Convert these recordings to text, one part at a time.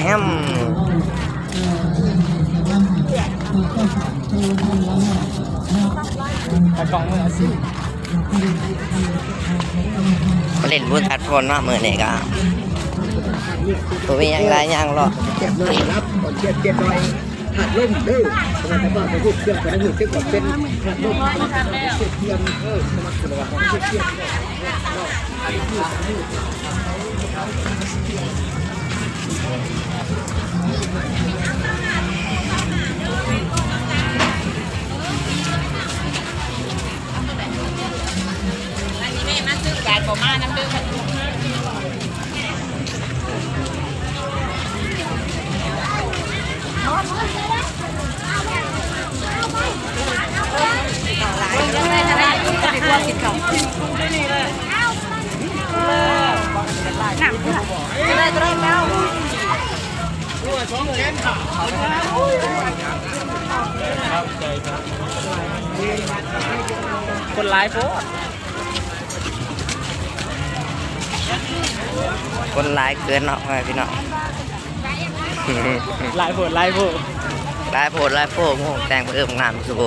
ແຮມ ຕາກ້ອງມືອາຊີບ ມາຫຼິ້ນບຸນຕັດຝົນເນາະ ມື້ນີ້ກໍບໍ່ມີຫຍັງຫຼາຍຢ່າງເນາະ. ອັນນີ້ແມ່ມາຊື້ການບໍ່ມານຳເດີ. ຄົນຫຼາຍໂພດ. ຄົນຫຼາຍເກີນເນາະ ພໍ່ແມ່ພີ່ນ້ອງ. ຫຼາຍໂພດ ຫຼາຍໂພດ ຫຼາຍໂພດ ຫຼາຍໂພດ. ໂອ້ ແຕ່ງເພີ່ມງາມສຸໂກ.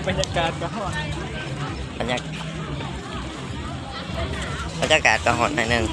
ບັນຍາກາດກໍຮ້ອນ ບັນຍາ ບັນຍາກາດກໍຮ້ອນໜ້ອຍໜຶ່ງ.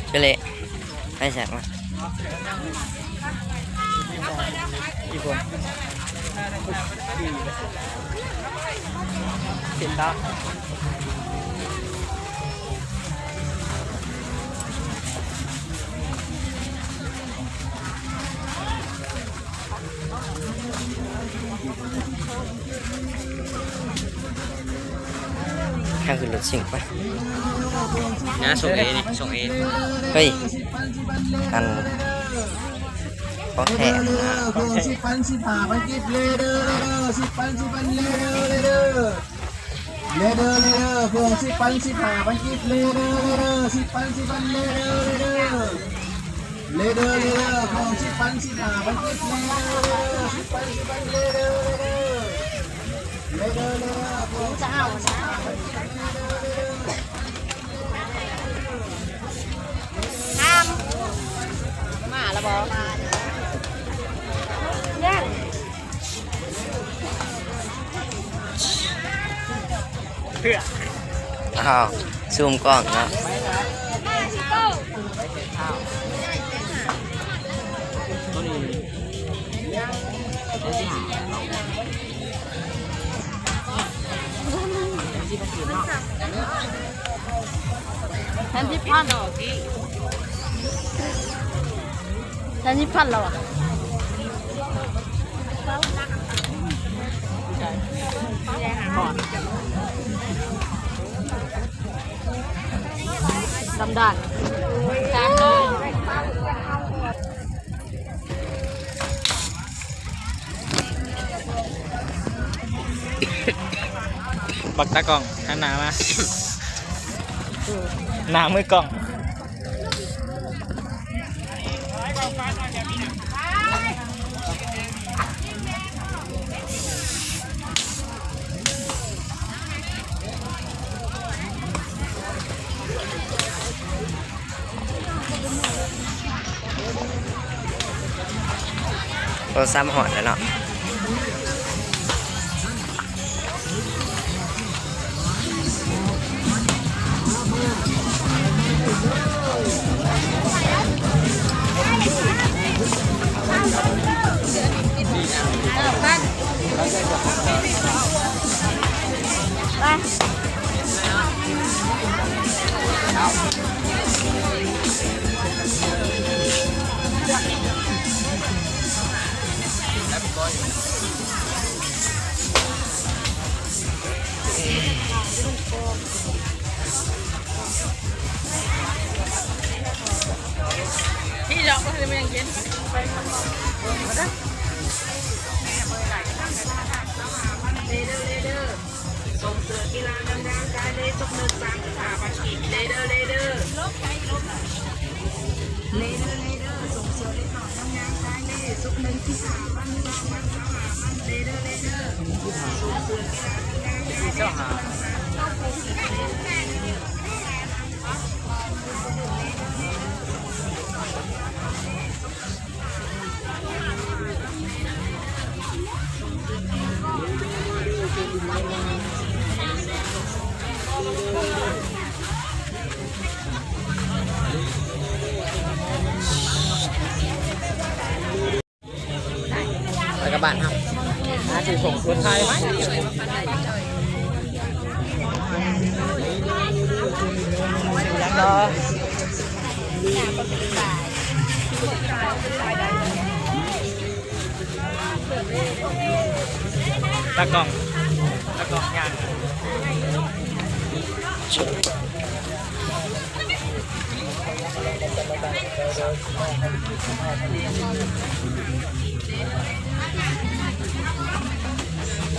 ເຈເລ ໃຫ້ແຊກມາ ອີ່ຄົນ ເຫັນດາວ. ຂ້າຂຶ້ນລົດຊິງໄປ ນະ ສົ່ງເອນີ້ ສົ່ງເອ. ເຮີ້ຍ ອັນ ຂອງແທ້ນະ ຂອງແທ້. ເລເດີ ເລເດີ ເຄື່ອງສິບພັນ ສິບຫ້າພັນກີບ ເລເດີ ເລເດີ ເລເດີ ເລເດີ ເຄື່ອງສິບພັນ ສິບຫ້າພັນກີບ ເລເດີ ເລເດີ ສິບພັນ ສິບພັນ ເລເດີ ເລເດີ ເລເດີ ເລເດີ ເຄື່ອງສິບພັນ ສິບຫ້າພັນກີບ ເລເດີ ເລເດີ ສິບພັນ ສິບພັນ ເລເດີ ເລເດີ ເລເດີ ເລເດີ ເຄື່ອງສິບພັນ ສິບຫ້າພັນກີບ ເລເດີ ເລເດີ ງາມ ມາລະບໍ່? ຍັງ ເພື່ອ ອ້າວ ຊູມກ້ອງເນາະ. ແທນທີ່ພັນ ແທນທີ່ພັນແລ້ວອະ ດຳດານ ບັກຕາກ້ອງ ຫັນໜ້າມາ ໜ້າມືກ້ອງ. ໂທລະສັບຮອດແລ້ວເນາະ. ເ ເລເດີ ເລເດີ ສົ່ງເສີມກິລານຳທາງກາຍເລ ຊຸກໜຶ່ງ ສາມສິບຫ້າພັນກີບ ເລເດີ ເລເດີ ເລເດີ ເລເດີ ສົ່ງເສີມເລເດີ ນຳທາງກາຍເລ ຊຸກໜຶ່ງ ສິບຫ້າພັນ ສອງພັນ ສາມສິບຫ້າພັນ ເລເດີ ເລເດີ ສົ່ງເສີມກິລານຳທາງກາຍເລ ໄປກັບບ້ານເຮົາ ຫາຊື້ສົ່ງ ລົດໄຟໄວ້ ຕາກ້ອງ ຕາກ້ອງຍ່າງ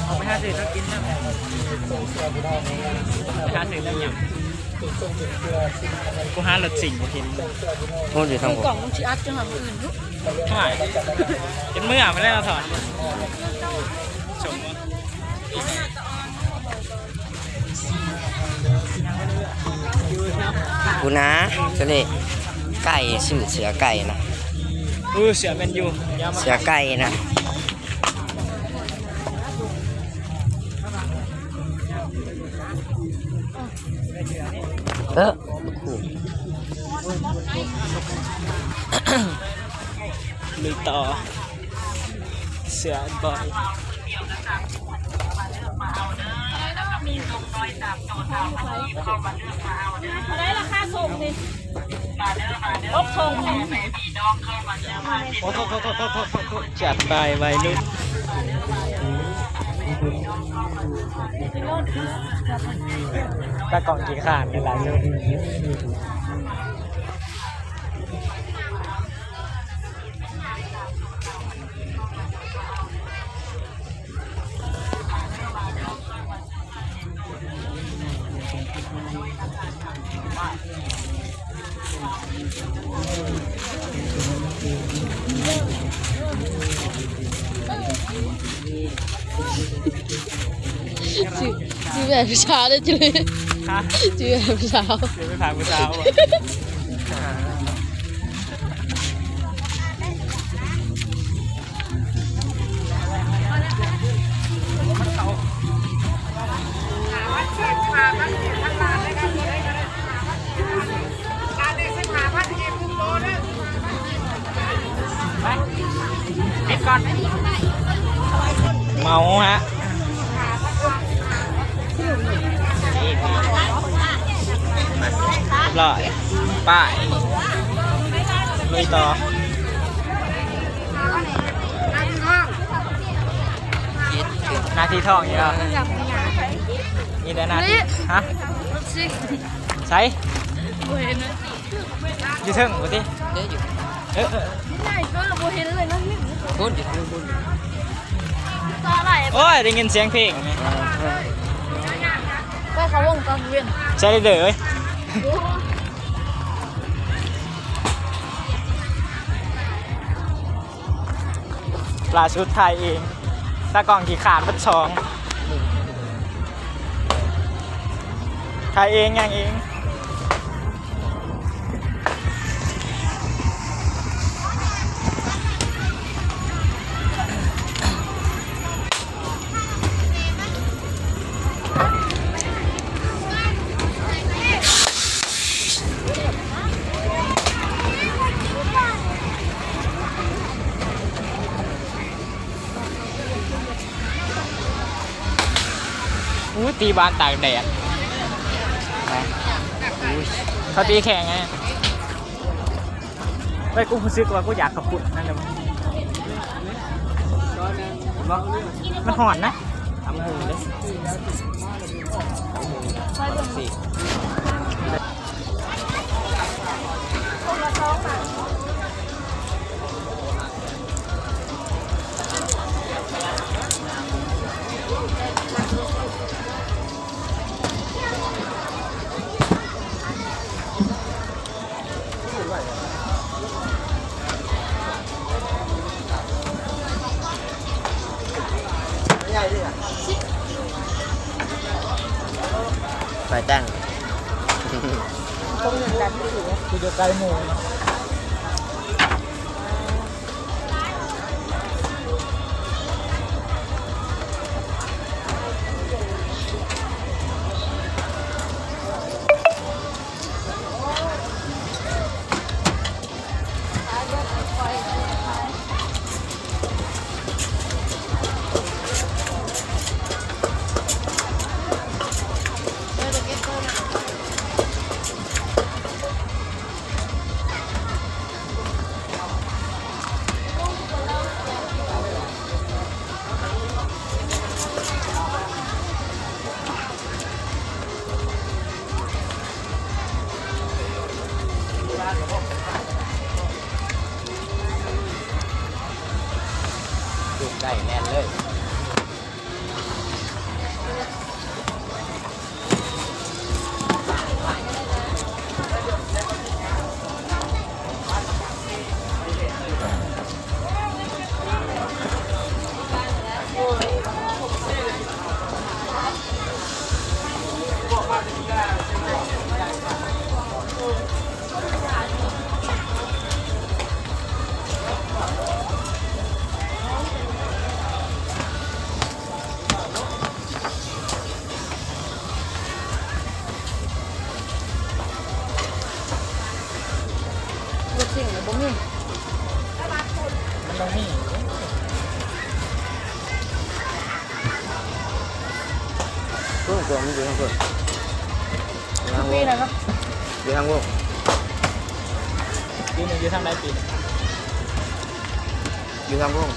ອອກໄປຫາຊື້ແນວກິນນຳ ໄປຫາຊື້ແນວຫຍັງ ກູຫາລົດຊິງບໍ່ເຫັນ ໂອ້ ຢູ່ທາງ ຄື ພຸ້ນ ກ່ອງມັນຊິອັດຈັ່ງຫວະ ມື້ອື່ນພຸ້ນ ຫາຍ ຈົນເມື່ອໄປແລ້ວ ຖອນ ກູນາ ໂຕນີ້ ໄກ່ ຊື່ເສືອໄກ່ນະ ເອີ ເສືອແມນຢູ ເສືອໄກ່ນະ ເອີ ລຸຍຕໍ່ ເສືອບອຍ ເທົ່າໃດລາຄາສົ່ງນີ້? ຫົກຖົງ ໂອ້ ໂທດ ໂທດ ຈັດໄປໄວລຸ້ນ ຕາກ້ອງຂີ້ຄ້ານຫຼາຍເລີຍ. ຊື່ ຊື່ແບບຜູ້ສາວເດ້ ຈື່ ຮະ? ຊື່ແບບຜູ້ສາວ ຊື່ໄປຖາມຜູ້ສາວ ເມາຮະ ຮຽບຮ້ອຍ ໄປ ລຸຍຕໍ່ ໜ້າທີ່ທອງນີ້ເນາະ ມີແຕ່ໜ້າທີ່ ຮະ? ໃສ? ບໍ່ເຫັນ ຢູ່ເທິງພຸ້ນຕິ ເດ້ຢູ່ ເອີ ເອີ ນີ້ໄງ ກໍບໍ່ເຫັນເລີຍນະ ພຸ້ນຢູ່ ພຸ້ນ ພຸ້ນ ໂອ້ຍ ໄດ້ຍິນສຽງເພງ ເອີ ເອີ ໄປເຂົ້າວົງຕອນເວັນ ໃສ່ເດີເອີຍ ລ່າສຸດຖ່າຍເອງ ຕາກ້ອງຂີ້ຄ້ານເບິດສອງ ຖ່າຍເອງ ຍ່າງເອງ. ອູ້ຍ ຕີບ້ານຕາກແດດ ອູ້ຍ ເຂົາຕີແຂງໄງ. ເຮີ້ຍ ກູຮູ້ສຶກວ່າກູຢາກເຂົ້າປຸ້ນນັ້ນແຫຼະ ມັນຮ້ອນນະ ຕຳຫຸ່ງເດ້. ຄົນລະສອງບາດ. ໄປຕັ້ງ ຄົນເດີນກັນຢູ່ ຄືຢູ່ໃກ້ໝູ່ເນາະ. ຢູ່ໃກ້ແໜ້ນເລີຍ. ລູກຊິ້ນກໍບໍ່ມີ ມັນຕ້ອງມີ. ເພິ່ນກໍມັນຢູ່ທາງເພິ່ນ ຢູ່ທາງວົງ ປີນະເນາະ ຢູ່ທາງວົງ ປີນະ ຢູ່ທາງໃດປີນະ ຢູ່ທາງວົງ.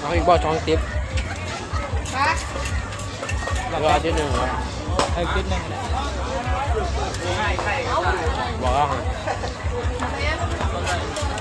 ເອົາອີກບໍ່ ສອງສິບ? ຮະ? ເອົາຈຸດໜຶ່ງ ເອີ ຈຸດໜຶ່ງກໍໄດ້ ບອກເອົາ.